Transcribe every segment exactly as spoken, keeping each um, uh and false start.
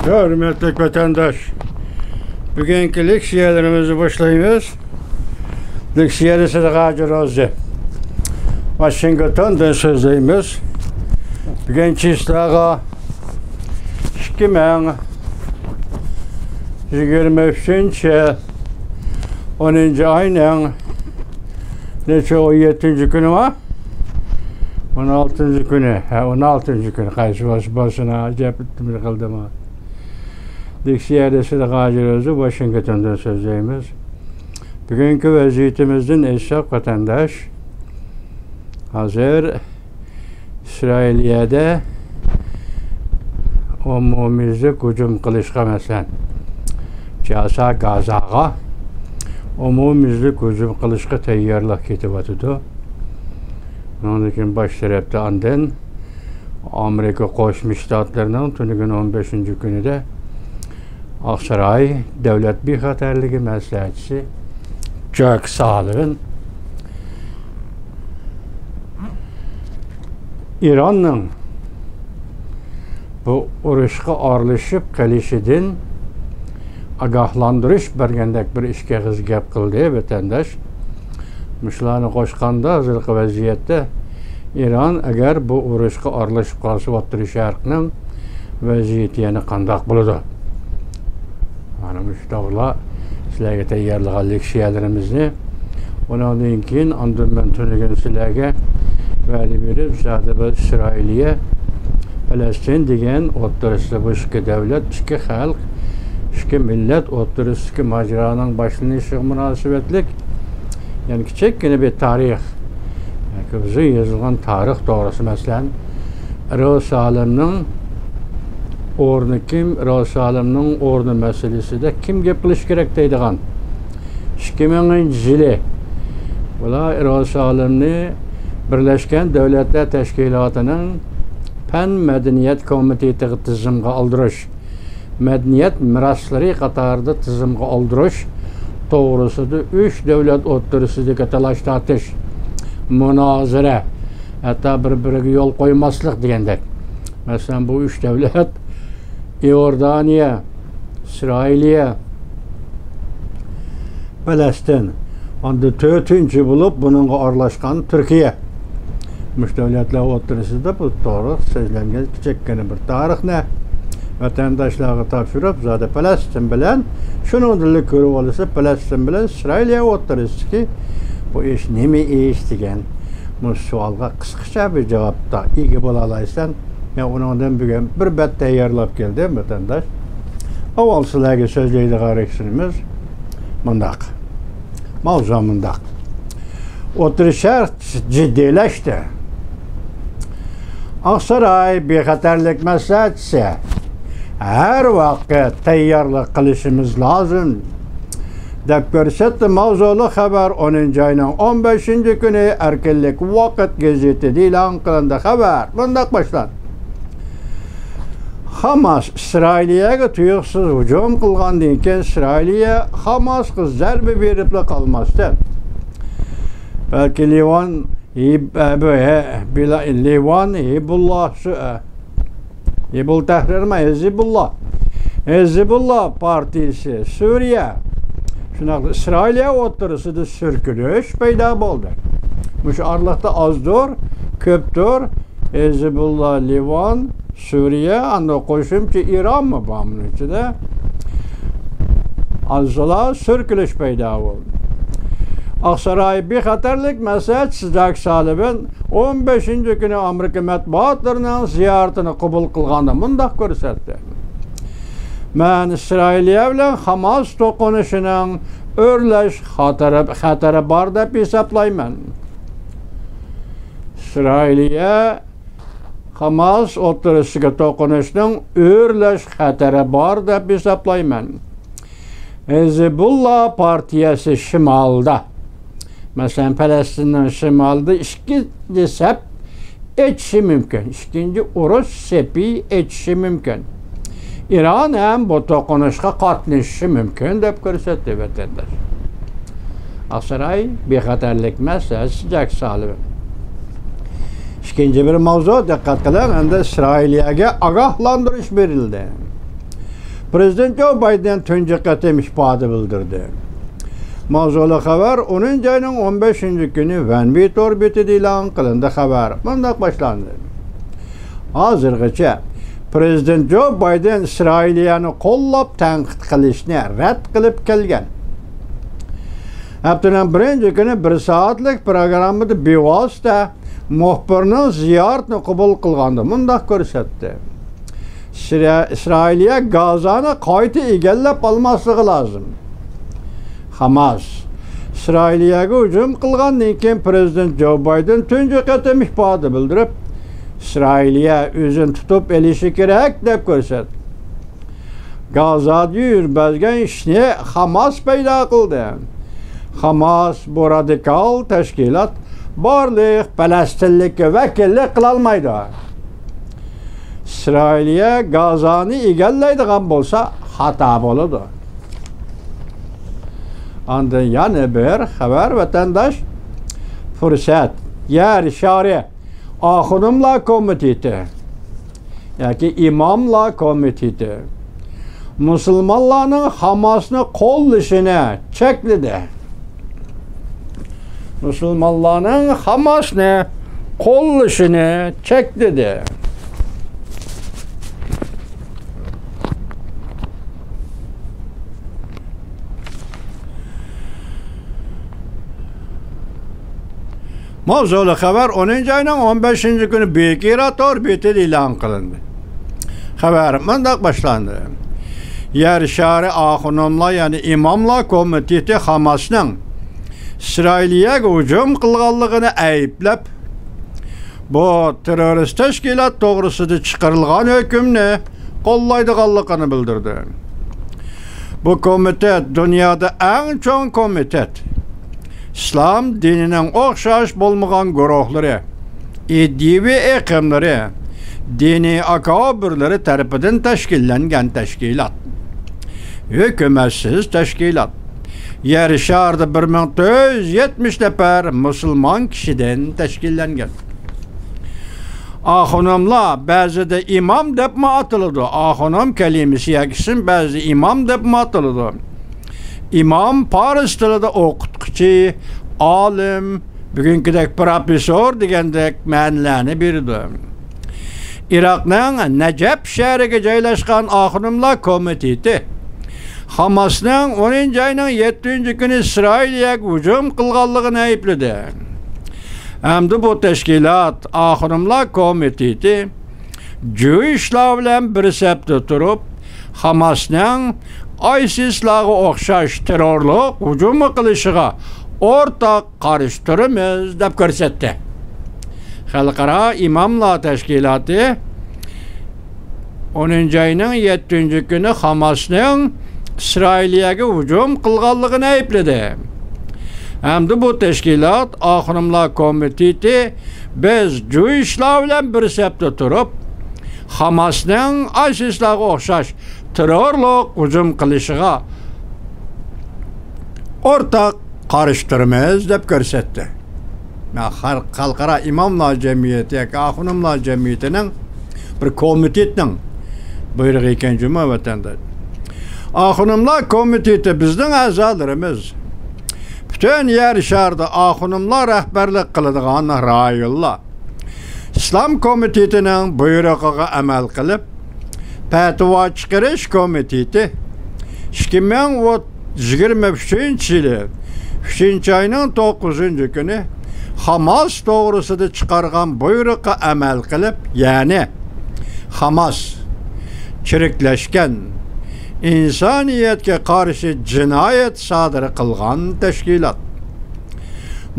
ھۆرمەتلىك ۋەتەنداش، بۈگۈنكى لېكسىيەلىرىمىزنى باشلايمىز. لېكسىيەدە سىدىق ھاجى روزى، ۋاشىنگتوندىن سۆزلەيمىز. بۈگۈن چىسلاغا ئىككى مىڭ يىگىرمە ئۈچىنچى يىل ئونىنچى ئاينىڭ نەچچە، ئون يەتتىنچى كۈنى ما؟ ئون ئالتىنچى كۈنى. ھە، ئون ئالتىنچى كۈنى. قايسى بولسا بولسۇن، ھە، ئەجەب بىر قىلدىم. لېكسىيەدە سىدىق ھاجى روزى، ۋاشىنگتوندىن سۆزلەيمىز. بۈگۈنكى ۋەزىيىتىمىزدىن ئېيتساق، ۋەتەنداش، ھازىر ئىسرائىلىيەدە ئومۇميۈزلۈك ھۇجۇم قىلىشقا، مەسىلەن، جازا، گازاغا ئومۇميۈزلۈك ھۇجۇم قىلىشقا تەييارلىق كېتىۋاتىدۇ. ئۇنىڭدىن كېيىن باش تەرەپتە ئاندىن ئامېرىكا قوشما شتاتلىرىنىڭ تۈنۈگۈن ئون بەشىنچى كۈنىدە ئاقساراي دۆلەت بىخەتەرلىكى مەسلىھەتچىسى جاك سالىۋان ئىراننىڭ بۇ ئۇرۇشقا ئارىلىشىپ قېلىشىدىن ئاگاھلاندۇرۇش بەرگەندەك بىر ئىككى ئېغىز گەپ قىلدى، ۋەتەنداش. مۇشۇلارنى قوشقاندا، ھازىرقى ۋەزىيەتتە ئىران ئەگەر بۇ ئۇرۇشقا ئارىلىشىپ قالسا، ئوتتۇرا شەرقنىڭ ۋەزىيىتى يەنە قانداق بولىدۇ؟ مانا مۇشۇ توغرىلار سىلەرگە تەييارلىغان لېكسىيەلىرىمىزنى. ئۇنىڭدىن كېيىن ئاندىن مەن تۈنۈگۈن سىلەرگە ۋەدە بېرىپ، زادى بىر ئىسرائىلىيە، پەلەستىن دېگەن ئوتتۇرىسىدا بۇ ئىككى دۆلەت، ئىككى خەلق، ئىككى مىللەت ئوتتۇرىسىدىكى ماجىرانىڭ باشلىنىشىغا مۇناسىۋەتلىك يەنە كىچىككىنە بىر تارىخ، ياكى ئۇزۇن يېزىلغان تارىخ توغرىسى، مەسىلەن، ئىيېرۇسالىمنىڭ ئورنى كىم، ئىيېرۇسالىمنىڭ ئورنى مەسىلىسىدە كىم گەپ قىلىشى كېرەك دەيدىغان. ئىككى مىڭىنچى يىلى بۇلار ئىيېرۇسالىمنى بىرلەشكەن دۆلەتلەر تەشكىلاتىنىڭ پەن مەدەنىيەت كومىتېتىغا تىزىمغا ئالدۇرۇش، مەدەنىيەت مىراسلىرى قاتارىدا تىزىمغا ئالدۇرۇش توغرىسىدا ئۈچ دۆلەت ئوتتۇرىسىدىكى تالاش-تارتىش، مۇنازىرە، ھەتتا بىر-بىرىگە يول قويماسلىق دېگەندەك. مەسىلەن، بۇ ئۈچ دۆلەت، ئىئوردانىيە، ئىسرائىلىيە، پەلەستىن، ئاندىن تۆتىنچى بولۇپ بۇنىڭغا ئارىلاشقان تۈركىيە. مۇشۇ دۆلەتلەر ئوتتۇرىسىدا بۇ توغرا سۆزلەنگەن كىچىككىنە بىر تارىخنى ۋەتەنداشلارغا تاپشۇرۇپ، زادى پەلەستىن بىلەن، شۇنىڭدىنلا كۆرۈۋالسا، پەلەستىن بىلەن ئىسرائىلىيە ئوتتۇرىسىدىكى بۇ ئىش نېمە ئىش دېگەن بۇ سوئالغا قىسقىچە بىر جاۋابقا ئىگە بولالايسەن. مەن ئۇنىڭدىن بۈگۈن بىر بەت تەييارلاپ كەلدىم، ۋەتەنداش. ئاۋۋال سىلەرگە سۆزلەيدىغان رېكسىمىز مۇنداق. ماۋزۇ مۇنداق. ئوتتۇرا شەرق جىددىيلەشتى. ئاقساراي بىخەتەرلىك مەسلىھەتچىسى، ھەر ۋاقىت تەييارلىق قىلىشىمىز لازىم، دەپ كۆرسەتتى. ماۋزۇلۇق خەۋەر ئونىنچى ئاينىڭ ئون بەشىنچى كۈنى ئەركىنلىك ۋاقىت گېزىتىدە ئېلان قىلىندى. خەۋەر مۇنداق باشلاندى. خاماس ئىسرائىلىيەگە تۇيۇقسىز ھۇجۇم قىلغاندىن كېيىن، ئىسرائىلىيە خاماسقا زەربە بېرىپلا قالماستىن، بەلكى لىۋان، ھىب-، ئە، بۇ، ھە، بىلا-، لىۋان، ھىبۇللا، سۇ-، ئە، ھىبۇل تەھرىرمۇ، ھىزبۇللا، ھىزبۇللا پارتىيىسى، سۈرىيە، شۇنداق ئىسرائىلىيە ئوتتۇرىسىدا سۈركىلىش پەيدا بولدى. مۇشۇ ئارىلىقتا ئازدۇر، كۆپتۇر، ھىزبۇللا، لىۋان، سۈرىيە، ئاندىن قوشۇمچە ئىرانمۇ بار بۇنىڭ ئىچىدە. ئازلا سۈركىلىش پەيدا بولدى. ئاقساراي بىخەتەرلىك مەسلىھەتچىسى جاك سالىۋان ئون بەشىنچى كۈنى ئامېرىكا مەتبۇئاتلىرىنىڭ زىيارىتىنى قوبۇل قىلغاندا مۇنداق كۆرسەتتى: مەن ئىسرائىلىيە بىلەن خاماس توقۇنۇشىنىڭ ئۆرلەش خاتىرە-، خەتىرى بار دەپ ھېسابلايمەن. ئىسرائىلىيە خاماس ئوتتۇرىسىدىكى توقۇنۇشنىڭ ئۆرلەش خەتىرى بار دەپ ھېسابلايمەن. ھىزبۇللا پارتىيەسى شىمالدا، مەسىلەن، پەلەستىننىڭ شىمالىدا ئىككىنچى سەپ ئېچىشى مۇمكىن، ئىككىنچى ئۇرۇش سېپى ئېچىشى مۇمكىن. ئىران ھەم بۇ توقۇنۇشقا قاتنىشىشى مۇمكىن، دەپ كۆرسەتتى ۋەتەنداش. ئاقساراي بىخەتەرلىك مەسىلىسى جاك سالىۋان. ئىككىنچى بىر ماۋزۇ، دىققەت قىلىڭ، ئەمدى ئىسرائىلىيەگە ئاگاھلاندۇرۇش بېرىلدى. پرېزىدېنت جو بايدېن تۇنجى قېتىم ئىپادە بىلدۈردى. ماۋزۇلۇق خەۋەر ئونىنچى ئاينىڭ ئون بەشىنچى كۈنى ۋەنۋى تور بېتىدە ئېلان قىلىندى. خەۋەر مۇنداق باشلاندى. ھازىرغىچە پرېزىدېنت جو بايدېن ئىسرائىلىيەنى قوللاپ تەنقىد قىلىشنى رەت قىلىپ كەلگەن. ھەپتىنىڭ بىرىنچى كۈنى بىر سائەتلىك پروگراممىدا بىۋاسىتە مۇخبىرنىڭ زىيارىتىنى قوبۇل قىلغاندا مۇنداق كۆرسەتتى. ئىسرا-، ئىسرائىلىيە گازانى قايتا ئىگىلەپ ئالماسلىقى لازىم. خاماس ئىسرائىلىيەگە ھۇجۇم قىلغاندىن كېيىن پرېزىدېنت جو بايدېن تۇنجى قېتىم ئىپادە بىلدۈرۈپ، ئىسرائىلىيە ئۆزىنى تۇتۇپ ئېلىشى كېرەك دەپ كۆرسەتتى. گازادا يۈز بەرگەن ئىشنى خاماس پەيدا قىلدى. خاماس بۇ رادىكال تەشكىلات بارلىق پەلەستىنلىككە ۋەكىللىك قىلالمايدۇ. ئىسرائىلىيە گازانى ئىگىلەيدىغان بولسا خاتا بولىدۇ. ئاندىن يەنە بىر خەۋەر، ۋەتەنداش. پۇرسەت، يەر شارى ئاخۇنۇملار كومىتېتى ياكى ئىماملار كومىتېتى مۇسۇلمانلارنىڭ خاماسنى قوللىشىنى چەكلىدى. مۇسۇلمانلارنىڭ خاماسنى قوللىشىنى چەكلىدى. ماۋزۇلۇق خەۋەر ئونىنچى ئاينىڭ ئون بەشىنچى كۈنى بېكىرا تور بېتىدە ئېلان قىلىندى. خەۋەر مۇنداق باشلاندى. يەر شارى ئاخۇنۇملار، يەنى ئىماملار كومىتېتى خاماسنىڭ ئىسرائىلىيەگە ھۇجۇم قىلغانلىقىنى ئەيىبلەپ، بۇ تېررورىست تەشكىلات توغرىسىدا چىقىرىلغان ھۆكۈمنى قوللايدىغانلىقىنى بىلدۈردى. بۇ كومىتېت دۇنيادا ئەڭ چوڭ كومىتېت. ئىسلام دىنىنىڭ ئوخشاش بولمىغان گۇرۇھلىرى، ئىدىيىۋى ئېقىملىرى، دىنىي ئاكابىرلىرى تەرىپىدىن تەشكىللەنگەن تەشكىلات. ھۆكۈمەتسىز تەشكىلات. يەر شارىدا بىر مىڭ تۆت يۈز يەتمىش نەپەر مۇسۇلمان كىشىدىن تەشكىللەنگەن. ئاخۇنۇملار بەزىدە ئىمام دەپمۇ ئاتىلىدۇ. ئاخۇنۇم كەلىمىسى ياكى ئىسىم بەزىدە ئىمام دەپمۇ ئاتىلىدۇ. ئىمام پارس تىلىدا ئوقۇتقۇچى، ئالىم، بۈگۈنكىدەك پروفېسسور دېگەندەك مەنىلەرنى بېرىدۇ. ئىراقنىڭ نەجەپ شەھىرىگە جايلاشقان ئاخۇنۇملار كومىتېتى خاماسنىڭ ئونىنچى ئاينىڭ يەتتىنچى كۈنى ئىسرائىلىيەگە ھۇجۇم قىلغانلىقىنى ئەيىبلىدى. ھەمدە بۇ تەشكىلات ئاخۇنۇملار كومىتېتى جۇيۇشلار بىلەن بىر سەپتە تۇرۇپ، خاماسنىڭ ئايسىسلارغا ئوخشاش تېررورلۇق ھۇجۇمى قىلىشىغا ئورتاق قارشى تۇرىمىز، دەپ كۆرسەتتى. خەلقئارا ئىماملار تەشكىلاتى ئونىنچى ئاينىڭ يەتتىنچى كۈنى خاماسنىڭ ئىسرائىلىيەگە ھۇجۇم قىلغانلىقىنى ئەيىبلىدى. ھەمدە بۇ تەشكىلات ئاخۇنۇملار كومىتېتى، بىز جۇيۇشلار بىلەن بىر سەپتە تۇرۇپ، خاماسنىڭ ئايسىسلارغا ئوخشاش تېررورلۇق ھۇجۇم قىلىشىغا ئورتاق قارشى تۇرىمىز، دەپ كۆرسەتتى. خەلق-، خەلقئارا ئىماملار جەمئىيىتى ياكى ئاخۇنۇملار جەمئىيىتىنىڭ بىر كومىتېتنىڭ بۇيرۇقى ئىكەن جۇمۇ، ۋەتەنداش. ئاخۇنۇملار كومىتېتى بىزنىڭ ئەزالىرىمىز. پۈتۈن يەر شارىدا ئاخۇنۇملار رەھبەرلىك قىلىدىغان رايونلار ئىسلام كومىتېتىنىڭ بۇيرۇقىغا ئەمەل قىلىپ، پەتىۋا چىقىرىش كومىتېتى ئىككى مىڭ يىگىرمە ئۈچىنچى يىلى ئۈچىنچى ئاينىڭ توققۇزىنچى كۈنى خاماس توغرىسىدا چىقارغان بۇيرۇققا ئەمەل قىلىپ، يەنى خاماس چىرىكلەشكەن، ئىنسانىيەتكە قارشى جىنايەت سادىر قىلغان تەشكىلات.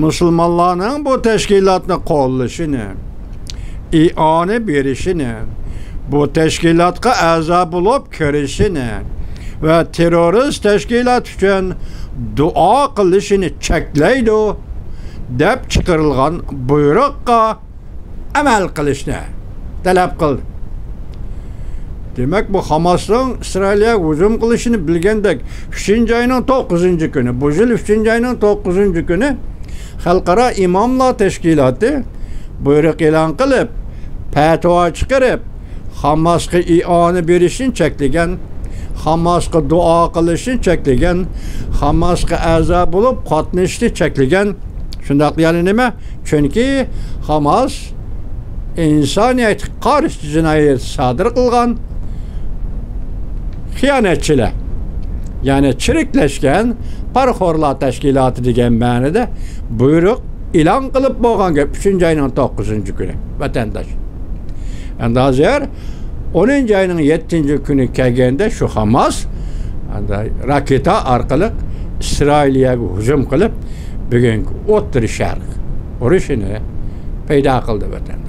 مۇسۇلمانلارنىڭ بۇ تەشكىلاتنى قوللىشىنى، ئىئانە بېرىشىنى، بۇ تەشكىلاتقا ئەزا بولۇپ كىرىشىنى ۋە تېررورىست تەشكىلات ئۈچۈن دۇئا قىلىشىنى چەكلەيدۇ، دەپ چىقىرىلغان بۇيرۇققا ئەمەل قىلىشنى تەلەپ قىلدى. دېمەك، بۇ خاماسنىڭ ئىسرائىلىيەگە ھۇجۇم قىلىشىنى بىلگەندەك، ئۈچىنچى ئاينىڭ توققۇزىنچى كۈنى، بۇ يىل ئۈچىنچى ئاينىڭ توققۇزىنچى كۈنى خەلقئارا ئىماملار تەشكىلاتى بۇيرۇق ئېلان قىلىپ، پەتىۋا چىقىرىپ، خاماسقا ئىئانە بېرىشنى چەكلىگەن. خاماسقا دۇئا قىلىشنى چەكلىگەن، خاماسقا ئەزا بولۇپ قاتنىشىشنى چەكلىگەن. شۇنداق دېگەنلىكى نېمە؟ چۈنكى خاماس ئىنسانىيەتكە قارشى جىنايەت سادىر قىلغان خىيانەتچىلەر، يەنى چىرىكلەشكەن پارىخورلار تەشكىلاتى دېگەن مەنىدە بۇيرۇق ئېلان قىلىپ بولغان گەپ، ئۈچىنچى ئاينىڭ توققۇزىنچى كۈنى، ۋەتەنداش. ئەمدى ھازىر ئونىنچى ئاينىڭ يەتتىنچى كۈنى كەلگەندە شۇ خاماس ئەمدى راكېتا ئارقىلىق ئىسرائىلىيەگە ھۇجۇم قىلىپ، بۈگۈنكى ئوتتۇرا شەرق ئۇرۇشىنى پەيدا قىلدى، ۋەتەنداش.